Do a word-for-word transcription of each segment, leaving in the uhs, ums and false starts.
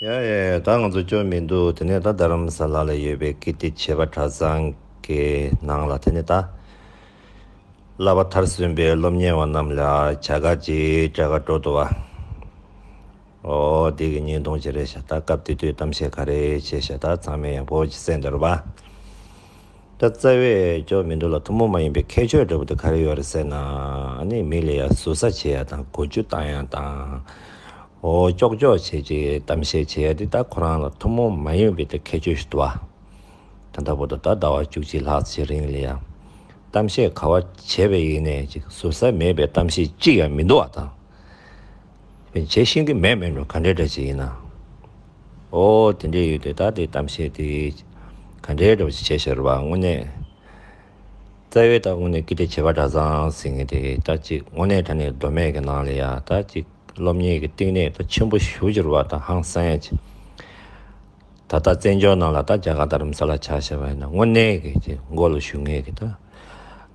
ཡ་ཡ་ཡ། ད་ང་ཚོ་སྐྱོན་མི་འདུག་དེ་ནས་ད་རྡ་རམ་ས་ལ་ལ་ཡོད་པའི་ཀིརྟི་བྱེས་པ་གྲྭ་ཚང་གི་ནང་ལ་དེ་ནས་ད་བསླབ་པ་མཐར་སོན་པའི་སློབ་གཉེར་བ་རྣམས་ལ་བྱ་དགའ་ཅིག་སྤྲད་ག་འགྲོ་འདུག་བ། ཨོ་དེ་གི་བརྙན་ཐུང་ཅིག་རེད་ཤག་ད་སྐབས་དེ་དུས་གཏམ་བཤད་ག་རེ་བྱས་ཤག་ད་ཚང་མས་ཡག་པོ་ཅིག་གསན་འདུག་རེད་པ། ད་རྩ་བའི་སྐྱོན་མི་འདུག་ལ་ཐུན་མོང་མ་ཡིན་པའི་ཁྱད་ཆོས་འདྲ་པོ་དེ་ག་རེ་ཡོད་རེད་ཟེར་ན། ཨ་ནི་མི་ལ་ཡ་ཟུར་ཟ་བྱེད་ཡ་དང་གོ་རྒྱུ་བཏང་ཡ་དང་། ཨོ་ཀྱོག་ཀྱོག་བྱེད་ཅིག་གཏམ་བཤད་བྱེད་ཡ་དེ་ད་ཁོ་རང་ལ་ཐུན་མོང་མ་ཡིན་པའི་དེ་ཁྱད་ཆོས་ཤིག་འདུག་བ། ད་ལྟ་བར་དུ་ད་ཟླ་བ་བཅུ་གཅིག་ལྷག་ཙམ་རིང་ལ་ཡ་གཏམ་བཤད་ག་བ་བྱས་པ་ཡིན་ནའི་ཅིག་ཟུར་ཟ་མེད་པའི་གཏམ་བཤད་གཅིག་ཡང་མི་འདུག་བ་དང་། བྱེད་ཤེས་ཀྱི་མེད་མེད་འགྲོ་ག་འདྲའི་འདྲ་ཅིག་ཡིན་ན། ཨོ་དེ་འདྲའི་ཡོད་དེ་ད་དེ་གཏམ་བཤད་དེ་ག་འདྲའི་འདྲ་བ་ཅིག་བྱས་ཤག་རེད་པ་དངོས་གནས། རྩ་བའི་ད་དངོས་གནས་ཀིརྟི་བྱེས་པ་གྲྭ་ཚང་ཟེར་མཁན་དེ་ད་ཅིག་དངོས་གནས་དྲང་གནས་མདོ་སྨད་ཀྱི་ནང་ལ་ཡ་ད་ཅིག་སློབ་གཉེར་གྱི་བསྟི་གནས་ད་ཆེན་པོ་ཞེ་པོ་ཅིག་རེད་པ། ད་ཧང་སང་ཡ་ཅིག་ད་ལྟ་བཙན་བྱོལ་ནང་ལ་ད་རྒྱ་གར་རྡ་རམ་ས་ལ་ཆ་བཞག་པ་ཡིན་ན་དངོས་གནས་ཀྱི་ཅིག་མགོ་ལ་གཞུག་མཁན་གྱི་ད་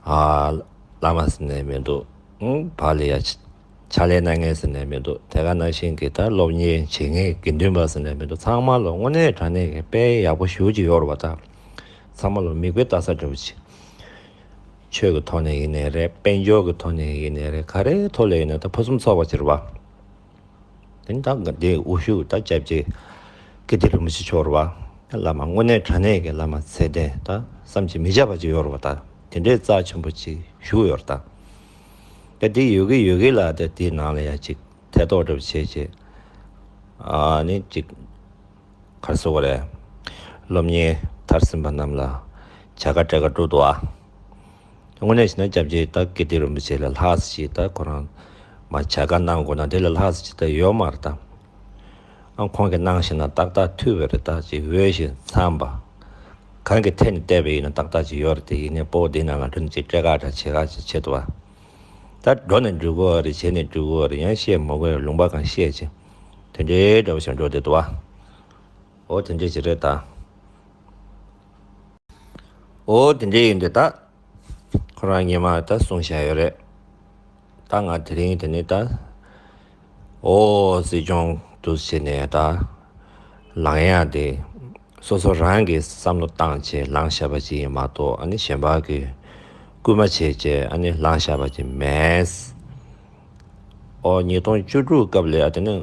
ཨ་བླ་མ་ཟེར་ནའི་མི་འདུག་ཨང་བག་ལ་ཡ་ཕྱག་ལས་གནང་མཁན་ཟེར་ནའི་མི་འདུག་དེ་ག་ནང་བཞིན་གྱི་ད་སློབ་གཉེར་བྱེད་མཁན་དགེ་འདུན་པ་ཟེར་ནའི་མི་འདུག་ཚང་མ་ལ་དངོས་གནས་དྲང་གནས་ཀྱི་དཔེ་ཡག་པོ་ཞེ་པོ་ཅིག་ཡོད་རེད་པ། ད་ཚང་མ་ལ་མིག་དཔེ་ལྟ་ས་འདྲ་པོ་ཅིག་ཆོས་ཀྱི་ཐོག་ནས་ཡིན་ནའི་རེད། དཔལ་འབྱོར་གྱི་ཐོག་ནས་ཡིན་ནའི་རེད། ག་རེའི་ཐོག་ལ་ཡིན་ནའི་ད་ཕུན་སུམ་ཚོགས་པ་ཅིག་རེད་པ། དེ་ནི་ད་འདི་དབུ་བཞུགས་ད་སྐྱབས་རྗེ་ཀིརྟི་རིན་པོ་ཆེ་མཆོག་རེད་པ། བླ་མ་དངོས་གནས་དྲང་གནས་ཀྱི་བླ་མ་ཚད་ལྡན་ད་བསམ་གྱིས་མི་ཁྱབ་པ་ཅིག་ཡོད་རེད་པ། ད་དེ་འདྲའི་རྩ་ཆེན་པོ་ཅིག་བཞུགས་ཡོད་རེད་ད། ད་དེ་ཡོད་ཀྱི་ཡོད་ཀྱི་ལ་ད་དེའི་ནང་ལ་ཡ་ཅིག་ཐེ་གཏོགས་འདྲ་པོ་བྱས་བྱས། ཨ་ནི་ཅིག་ག་རེ་ཟེར་དགོས་རེད། སློབ་གཉེར་མཐར་ཕྱིན་པ་རྣམས་ལ་བྱ་དགའ་སྤྲད་ག་འགྲོ་འདུག་ཨ། དངོས་གནས་བྱས་ན་སྐྱབས་རྗེ་ད་ཀིརྟི་རིན་པོ་ཆེ་ལས་ལྷག་ཙམ་ཅིག་ད་ཁོ་རང་མར་བྱ་དགའ་གནང་དགོས་ན་དེ་ལས་ལྷག་ཙམ་ཅིག་ད་ཡོད་མ་རེད་ད། ཨ་ཁོང་གིས་གནང་ཤེས་ན་ཏག་ཏག་འཐུས་པ་རེད་ད། ཅིག་འོས་ཤིང་འཚམས་པ། གང་གི་ཐད་ནས་བལྟས་པ་ཡིན་ན་ཏག་ཏག་ཅིག་ཡོད་རེད་དེ། ཡིན་ནའི་སྤོ་བོ་འདི་ནང་ལ་འགྲོ་ནས་ཅིག་སྤྲད་ག་འདྲ་བྱེད་ག་ཅིག་བྱེད་འདུག་བ། ད་འགྲོ་ནས་འགྲོ་དགོས་རེད། བྱས་ནས་འགྲོ་དགོས་རེད། ཡང་བཤད་མ་དགོས་རེད། ལུང་པ་གང་བཤད་ཅིག་དེ་འདྲའི་འདྲ་བོ་ཞིག་འགྲོ་བསྡད་འདུག་བ། ཨོ་དེ་འདྲ་ཅིག་རེད་ད། ཨོ་དེ་འདྲ་ཡིན་དུས་ད། ཁོ་རང་སྔོན་མ་ད་གསུངས་བཞག་ཡོད་རེད། ད་ང་དེ་རིང་དེ་ནས་ད། ཨོ་སྲིད་སྐྱོང་དུ་བྱས་ནས་ད། ལངས་ཡག་དེ། སོ་སོ་རང་གིས་བསམ་བློ་བཏང་བྱས་ལངས་བཞག་པ་ཅིག་ཡིན་མ་གཏོགས་ཨ་ནི་གཞན་པ་གིས་སྐུལ་མ་བྱས་བྱས་ཨ་ནི་ལངས་བཞག་པ་ཅིག་མེད། ཨོ་ཉིས་སྟོང་བཅུ་དྲུག་སྐབས་ལ་ཡ་དེ་ནི་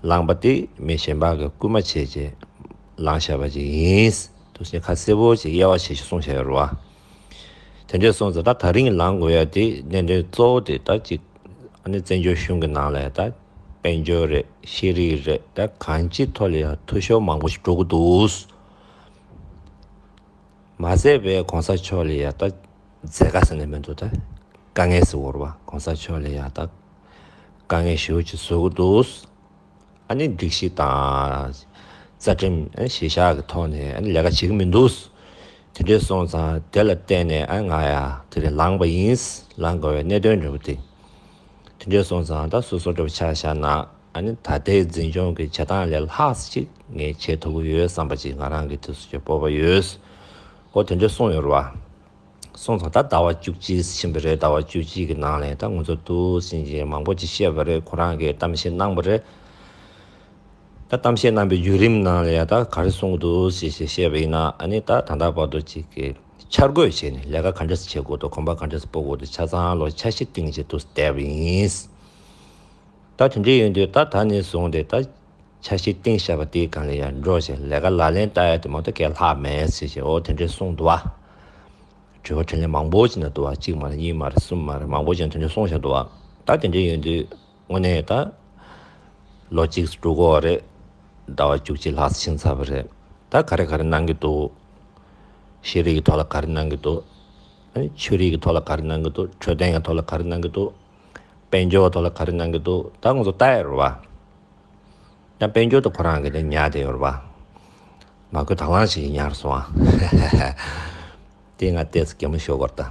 ལངས་པ་དེ་མི་གཞན་པ་གིས་སྐུལ་མ་བྱས་བྱས་ལངས་བཞག་པ་ཅིག་ཡིན། དུ་ཞེས་ཁ་གསལ་པོ་ཅིག་དབྱེ་བ་ཕྱེ་ཞིག་གསུངས་བཞག་ཡོད་རེད་བ། དེ་འདྲས་སོང་ཙང་ད་ད་རིང་ལངས་དགོས་ཡ་དེ་གནད་དོན་གཙོ་བོ་དེ་ད་ཅིག་ཨ་ནི་བཙན་བྱོལ་གཞུང་གི་ནང་ལ་ཡ་ད་དཔལ་འབྱོར་རེད། ཤེས་རིག་རེད། ད་གང་ཅིའི་ཐོག་ལ་ཡ་འཐུས་ཤོར་མང་པོ་ཞིག་འགྲོ་གི་འདུག་མ་ཟད་པའི་གོང་ས་མཆོག་ལ་ཡ་ད་མཛད་དཀའ་ཟེར་ནས་མི་འདུག་ད་དཀའ་ངལ་ཟེར་བ་རེད་བ། གོང་ས་མཆོག་ལ་ཡ་ད་དཀའ་ངལ་ཞེ་པོ་ཅིག་བཟོ་གི་འདུག་ཨ་ནི་སྒྲིག་གཞི་དང་། རྩ་ཁྲིམས་ཨ་ནི་གཞི་བཞག་གི་ཐོག་ནས་ཨ་ནི་ལས་ཀ་བྱེད་ཀྱི་མི་འདུག་དེ་འདྲས་སོང་ཙང་དེ་ལ་བརྟེན་ནས་ཨ་ང་ཡ་དེ་རིང་ལངས་པ་ཡིན། ལངས་དགོས་པའི་གནད་དོན་འདྲ་པོ་དེ། དེ་འདྲས་སོང་ཙང་ད་སོ་སོ་འདྲ་པོ་ཆ་བཞག་ན་ཨ་ནི་ད་ལྟའི་འཛིན་སྐྱོང་གི་བྱེད་སྟངས་ལས་ལྷག་ཅིག་ངས་བྱེད་ཐུབ་ཀྱི་ཡོད་བསམ་པ་ཅིག་ང་རང་གི་དུས་སུ་ཅིག་སྤོབས་པ་ཡོད། ཨོ་དེ་འདྲས་གསུངས་ཡོད་རེད་བ། སོང་ཙང་ད་ཟླ་བ་བཅུ་གཅིག་ཕྱིན་པ་རེད། ཟླ་བ་བཅུ་གཅིག་གི་ནང་ལ་ད་ང་ཚོ་འདུག་སེ་ཅིག་མང་པོ་ཅིག་བཤད་པ་རེད། ཁོ་རང་གིས་གཏམ་བཤད་གནང་བ་རེད། ད་གཏམ་བཤད་གནང་པའི་བརྒྱུད་རིམ་ནང་ལ་ཡ་ད་ག་རེ་གསུངས་འདུག་ཞེས་ཞེས་བཤད་པ་ཡིན་ན་ཨ་ནི་ད་ད་ལྟ་བར་དུ་ཅིག་གི་འཆར་འགོད་བྱས་ནས་ལས་ཀ་ག་འདྲས་སེ་བྱེད་དགོས་འདུག་གོམ་པ་ག་འདྲས་སེ་སྤོ་དགོས་འདུག་ཆ་ཚང་ལོ་འཆར་གཞི་བཏིང་བྱས་འདུག་བསྡད་པ་ཡིན། ད་དེ་འདྲ་ཡིན་དུས་ད་ད་ནས་བཟུང་སྟེ་ད་འཆར་གཞི་བཏིང་བཞག་པ་དེའི་སྒང་ལ་ཡ་འགྲོ་བྱས་ལས་ཀ་ལག་ལེན་བསྟར་ཡ་དེ་མ་གཏོགས་གང་ལྷག་མེད་ཟེར་བྱས་ཨོ་དེ་འདྲས་གསུངས་འདུག་བ། དྲི་བ་དྲིས་ལན་མང་པོ་ཅིག་གནང་འདུག་བ། གཅིག་མ་རེད། གཉིས་མ་རེད། གསུམ་མ་རེད། མང་པོ་ཅིག་དེ་འདྲས་གསུངས་བཞག་འདུག་བ། ད་དེ་འདྲས་ཡིན་དུས་དངོས་གནས་ད་ལོ་གཅིག་འགྲོ་གི་ཡོད་རེད། ཟླ་བ་བཅུ་གཅིག་ལྷག་ཕྱིན་ཚར་བ་རེད། ད་ག་རེ་ག་རེ་གནང་གི་འདུག་ཤེས་རིག་གི་ཐོག་ལ་ག་རེ་གནང་གི་འདུག་ཨ་ནི་ཆོས་རིག་གི་ཐོག་ལ་ག་རེ་གནང་གི་འདུག་འཕྲོད་བསྟེན་གྱི་ཐོག་ལ་ག་རེ་གནང་གི་འདུག་དཔལ་འབྱོར་གྱི་ཐོག་ལ་ག་རེ་གནང་གི་འདུག་ད་ང་ཚོ་ལྟ་ཡ་རེད་བ། ཡང་དཔལ་འབྱོར་དེ་ཁོ་རང་གིས་དེ་ཉར་བསྡད་ཡོད་རེད་པ། མ་དགོས་དང་བླངས་ཞིག་ཉར་སོང་ཨ། དེ་ང་ཏོག་ཙམ་གད་མོ་ཤོར་གི་རེད་ད།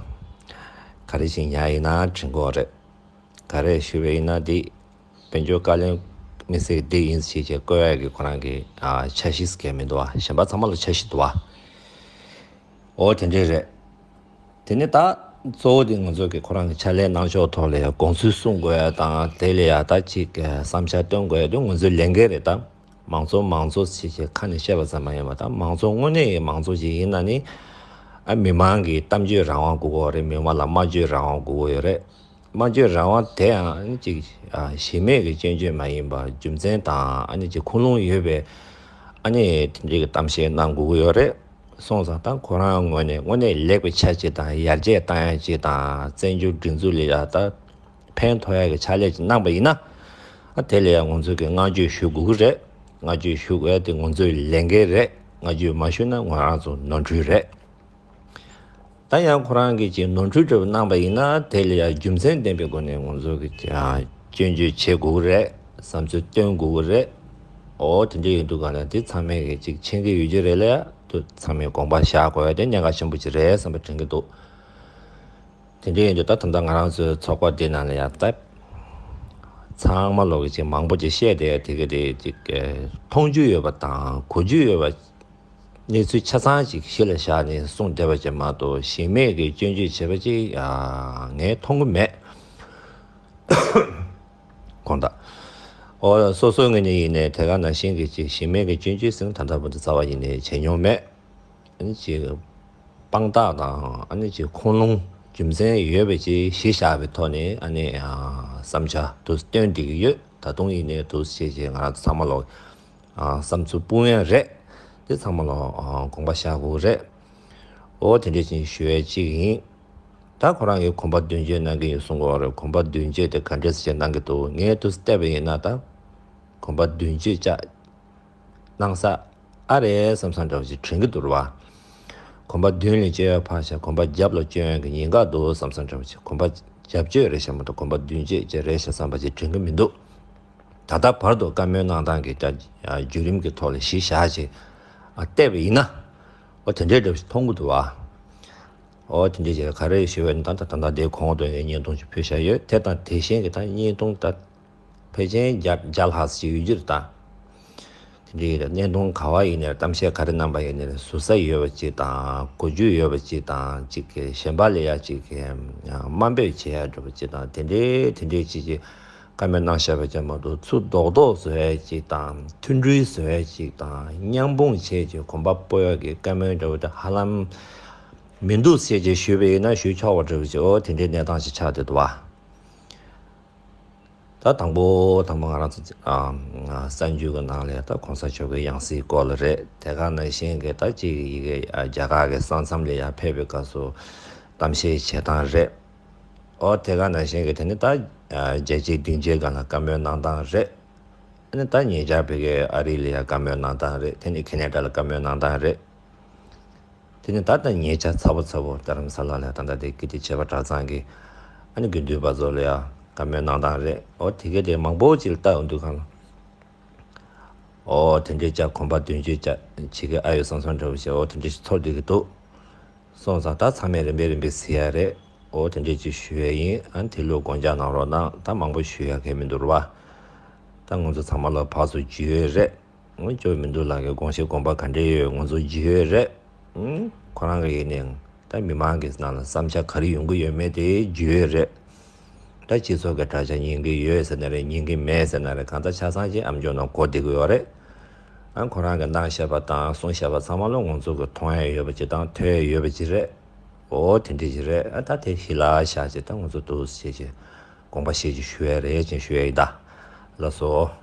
ག་རེ་ཞིག་ཉར་ཡིན་ན་དྲན་གྱི་ཡོད་རེད། ག་རེ་ཞུས་པ་ཡིན་ན་དེ་དཔལ་འབྱོར་བཀའ་བློན་དམིགས་བསལ་འདི་ཡིན་ཞེས་བྱས་བཀོད་ཡག་གི་ཁོ་རང་གི་ཨ་འཆར་གཞི་ཟེར་མཁན་མི་འདུག་ཨ། གཞན་པ་ཚང་མ་ལ་འཆར་གཞི་འདུག་ཨ། ཨོ་དེ་འདྲས་རེད། དེ་ནས་ད་གཙོ་བོ་དེ་ང་ཚོ་གི་ཁོ་རང་གི་ཕྱག་ལས་གནང་ཕྱོགས་ཐོག་ལ་ཡང་དགོངས་ཚུལ་གསུང་དགོས་ཡ་དང་དེ་ལ་ཡ་ད་ཅིག་བསམ་འཆར་བཏོན་དགོས་ཡ་དེ་ང་ཚོའི་ལས་འགན་རེད་ད། མང་གཙོ་མང་གཙོ་ཞེས་བྱས་ཁ་ནས་བཤད་པ་ཙམ་མ་ཡིན་པ། ད་མང་གཙོ་དངོས་གནས་ཀྱི་མང་གཙོ་ཞིག་ཡིན་ན་ནི། ཨ། མི་མང་གི་གཏམ་བརྗོད་རང་དབང་དགོས་ཀྱི་ཡོད་རེད། མི་མང་ལ་སྨྲ་བརྗོད་རང་དབང་དགོས་ཀྱི་ཡོད་རེད། སྨྲ་བརྗོད་རང་དབང་དེ་ཡང་ཨ་ནི་ཅིག་ཨ། གཞི་མེད་ཀྱི་སྐྱོན་བརྗོད་མ་ཡིན་པར་རྒྱུ་མཚན་དང་ཨ་ནི་ཅིག་ཁུངས་ལུང་ཡོད་པའི་ཨ་ནི་དེ་འདྲའི་གི་གཏམ་བཤད་གནང་དགོས་ཀྱི་ཡོད་རེད། སོང་ཙང་ད་ཁོ་རང་ངོས་ནས་དངོས་གནས་ལེགས་པའི་ཆ་ཅིག་དང་། ཡར་རྒྱས་བཏང་ཡ་ཅིག་དང་། བཙན་བྱོལ་སྒྲིག་འཛུགས་ལ་ཡ་ད་ཕན་ཐོགས་ཡ་གི་ཕྱག་ལས་ཅིག་གནང་པ་ཡིན་ན། ཨ། དེ་ལ་ཡ་ང་ཚོས་ཀྱི་བསྔགས་བརྗོད་ཞུ་དགོས་ཀྱི་རེད། བསྔགས་བརྗོད་ཞུ་དགོས་ཡ་དེ་ང་ཚོའི་ལས་འགན་རེད། བསྔགས་བརྗོད་མ་ཞུས་ན་ང་རང་ཚོ་ནོར་འཁྲུལ་རེད། ད་ཡང་ཁོ་རང་གིས་ཅིག་ནོར་འཁྲུལ་འདྲ་པོ་གནང་པ་ཡིན་ན། དེ་ལ་ཡང་རྒྱུ་མཚན་ལྡན་པའི་སྒོ་ནས་ང་ཚོ་གིས་ཀྱང་སྐྱོན་བརྗོད་བྱེད་དགོས་ཀྱི་རེད། བསམ་ཚུལ་སྟོན་དགོས་ཀྱི་རེད། འོ་དེ་འདྲ་ཡིན་དུས་ག་ལ་དེ་ཚང་མས་ཀྱིས་ཅིག་མཁྱེན་གྱི་ཡོད་ཀྱི་རེད་ལ། དེ་ཚང་མས་དགོངས་པ་བཞག་དགོས་ཡ་དེ་གནད་འགག་ཆེན་པོ་ཅིག་རེད་བསམ་པ་དྲན་གྱི་འདུག་དེ་འདྲ་ཡིན་དུས་ད་ད་ལྟ་ང་རང་ཚོའི་ཚོགས་པ་འདི་ནང་ལ་ཡང་ད་ཚང་མ་ལོག་གི་ཅིག་མང་པོ་ཅིག་བཤད་བསྡད་ཡ་དེ་ག་དེ་ཅིག་མཐོང་རྒྱུ་ཡོད་པ་དང་གོ་རྒྱུ་ཡོད་པ། གནས་ཚུལ་ཆ་ཚང་ཅིག་གཞི་ལ་བཞག་ནས་གསུངས་བསྡད་པ་ཅིག་མ་གཏོགས། གཞི་མེད་ཀྱི་སྐྱོན་བརྗོད་བྱས་པ་ཅིག་ཡང་ངས་མཐོང་གི་མེད། དགོངས་དག། འོ། སོ་སོའི་ངོས་ནས་ཡིན་ནའི་དེ་ག་ནང་བཞིན་གྱི་ཅིག་གཞི་མེད་ཀྱི་སྐྱོན་བརྗོད་ཟེར་ད་ལྟ་བར་དུ་རྩ་བ་ཡིན་ནའི་བྱས་མྱོང་མེད། ཨ་ནི་ཅིག་དཔང་རྟགས་དང་ཨ་ནི་ཅིག་ཁུངས་ལུང་རྒྱུ་མཚན་ཡོད་པ་ཅིག་གཞི་བཞག་པའི་ཐོག་ནས་ཨ་ནི་བསམ་འཆར་དུ་སྟོན་བསྡད་ཀྱི་ཡོད། ད་དུང་ཡིན་ནའི་དུ་ཞེས་བྱས་ང་རང་ཚོ་ཚང་མ་ལོག་ཨ། བསམ་ཚུལ་སྤུངས་ཡ་རེད། དེ་ཚང་མ་ལ་ཨ། དགོངས་པ་བཞག་དགོས་རེད། འོ་དེ་འདྲ་ཅིག་ཞུ་ཡ་གཅིག་ཡིན། ད་ཁོ་རང་གིས་གོམ་པ་མདུན་སྐྱོད་གནང་གི་ཡོད་གསུང་གི་ཡོད་རེད། གོམ་པ་མདུན་སྐྱོད་དེ་ག་འདྲས་ཅིག་གནང་གི་འདུག་ངས་དུ་བལྟས་པ་ཡིན་ན་ད་གོམ་པ་མདུན་སྐྱོད་ཅིག་གནང་ས་ཨ་རེད་བསམ་བསམ་འདྲ་བོ་ཅིག་དྲན་གྱི་འདུག་རེད་བ། གོམ་པ་མདུན་ལ་སྐྱོད་ཡ་ཕར་བཞག་གོམ་པ་རྒྱབ་ལ་སྐྱོད་ཡ་གི་ཉེན་ཁ་འདུག་བསམ་བསམ་འདྲ་བོ་ཅིག་གོམ་པ་རྒྱབ་སྐྱོད་རེད་ཤག་མ་གཏོགས་གོམ་པ་མདུན་སྐྱོད་ཅིག་རེད་ཤག་བསམ་པ་ཅིག་དྲན་གྱི་མི་འདུག་ད་ལྟ་བར་དུ་བཀའ་མོལ་གནང་སྟངས་ཀྱི་ད་བརྒྱུད་རིམ་གྱི་ཐོག་ལ་གཞི་བཞག་བྱས་ཨ་བལྟས་པ་ཡིན་ན། འོ་དེ་འདྲའི་འདྲ་བོ་ཞིག་མཐོང་གི་འདུག་བ། འོ་དེ་འདྲའི་ཞིག་ག་རེ་ཞུ་བ་ཡིན་ན། ད་ལྟ་ད་ལྟ་དེའི་གོང་དུ་ངས་བརྙན་ཐུང་ཞིག་ཕུལ་བཞག་ཡོད། དེ་དང་དེ་བཞིན་གྱི་ད་བརྙན་ཐུང་ད་ཕལ་ཆེར་བརྒྱ་བརྒྱ་ལྷག་ཞིག་ཡོད་རྒྱུ་རེད་ད། དེ་འདྲའི་བརྙན་ཐུང་ག་བ་ཡིན་ནའི་གཏམ་བཤད་ག་རེ་གནང་པ་ཡིན་ནའི་ཟུར་ཟ་ཡོད་པ་ཅིག་དང་གོ་རྒྱུ་ཡོད་པ་ཅིག་དང་། ཅིག་གི་གཞན་པ་ལ་ཡ་ཅིག་གི་དམའ་འབེབས་བྱེད་ཡ་འདྲ་པོ་ཅིག་དང་། དེ་འདྲའི་དེ་འདྲའི་ཅིག་གི་བཀའ་མོལ་གནང་བཞག་པ་ཅིག་མ་གཏོགས་ཚུར་རྡོག་རྡོག་བཟོ་ཡ་ཅིག་དང་མཐུན་སྒྲིལ་བཟོ་ཡ་ཅིག་དང་མཉམ་སྤུངས་བྱས་ཀྱི་གོམ་པ་སྤོ་ཡ་གི་བཀའ་མོལ་འདྲ་པོ་དེ་ཧ་ལམ་མི་འདུག་ཟེར་ཅིག་ཞུས་པ་ཡིན་ན་ཞུ་ཆོག་པ་འདྲ་པོ་ཅིག་འོ་དེ་འདྲའི་གནས་སྟངས་ཤིག་ཆགས་བསྡད་འདུག་བ། ད་དང་པོ་དང་པོ་ང་རང་ཚོ་ཨ་གསར་འགྱུར་གྱི་ནང་ལ་ད་གོང་ས་མཆོག་གི་ཡང་སྲིད་སྐོར་ལ་རེད། དེ་ག་ནང་བཞིན་གྱི་ད་ཅིག་ཡི་གེ་ཨ་རྒྱ་གར་གྱི་ས་མཚམས་ལ་ཡར་ཕེབས་པའི་སྐབས་སུ་གཏམ་བཤད་བྱེད་སྟངས་རེད། ཨོ་དེ་ག་ནང་བཞིན་གྱི་དེ་ནི་ད་ཨ་རྒྱལ་སྤྱིའི་སྡིངས་ཆའི་སྒང་ལ་བཀའ་མོལ་གནང་སྟངས་རེད། དེ་ནི་ད་ཉེ་ཆར་བོད་ཀྱི་ཨ་རི་ལ་ཡར་བཀའ་མོལ་གནང་སྟངས་རེད། དེ་ནི་ཁེ་ན་ཌ་ལ་བཀའ་མོལ་གནང་སྟངས་རེད། དེ་ནི་ད་ལྟ་ཉེ་ཆར་ཚ་བོ་ཚ་བོ་རྡ་རམ་ས་ལ་ལ་ད་ལྟ་དེ་ཀིརྟི་བྱེས་པ་གྲྭ་ཚང་གི་ཨ་ནི་དགེ་འདུན་པ་ཚོ་ལ་ཡང་བཀའ་མོལ་གནང་སྟངས་རེད། འོ་དེ་གའི་དེ་མང་པོ་ཅིག་ལ་ལྟ་འོང་དུས་གང་ལ། འོ་དེ་འདྲའི་ཅག་གོམ་པ་མདུན་སྐྱོད་ཅག་ཕྱི་གི་ཨ་ཡོད་བསམ་བསམ་འདྲ་བོ་ཞིག་འོ་དེ་འདྲ་ཞིག་ཚོར་བསྡད་ཀྱི་འདུག་སོང་ཙང་ད་ཚང་མས་རིམ་པས་རིམ་པས་གཟིགས་ཡ་རེད། འོ་དེ་འདྲ་ཅིག་ཞུ་ཡ་ཡིན། ཨ་ནི་དེ་ལུགས་དགོངས་འཇགས་གནང་རོགས་གནང་། ད་མང་པོ་ཞུ་ཡ་གང་ཡང་མི་འདུག་རེད་བ། ད་ང་ཚོ་ཚང་མ་ལ་ཕར་ཚུར་བརྗོད་ཡོད་རེད། ཨང་། སྐྱོ་མི་འདུག་ལགས་ཀྱི་དགོངས་བཞེས་དགོངས་པ་ག་འདྲས་ཡོད་ང་ཚོ་བརྗོད་ཡོད་རེད། ཨང་། ཁོ་རང་གི་ཡིན་ནའི་ད་མི་མང་གི་ནང་ལ་བསམ་འཆར་ག་རེ་ཡོང་གི་ཡོད་མེད་དེ་བརྗོད་ཡོད་རེད། ད་སྤྱི་ཚོགས་ཀྱི་དྲ་རྒྱ་ཉན་གི་ཡོད་ཟེར་ན་རེད། ཉན་གི་མེད་ཟེར་ན་རེད། གང་ལྟར་ཆ་ཚང་ཅིག་ཨ་མཆོག་ནང་གོ་བསྡད་ཀྱི་ཡོད་རེད། ཨང་། ཁོ་རང་གི་གནང་བཞག་པ་དང་གསུངས་བཞག་པ་ཚང་མ་ལ་ང་ཚོ་གི་མཐོང་ཡ་ཡོད་པ་ཅིག་དང་ཐོས་ཡ་ཡོད་པ་ཅིག་རེད། འོ་དེ་འདྲ་ཅིག་རེད། ཨ་ད་དེ་གཞི་ལ་བཞག་ཅིག་ད་ང་ཚོ་འདུག་སེ་བྱས་ཅིག་དགོངས་པ་བཞེས་ཅིག་ཞུ་ཡ་རེད་ཅེས་ཞུ་ཡ་ཡིན་ད། ལགས་སོ།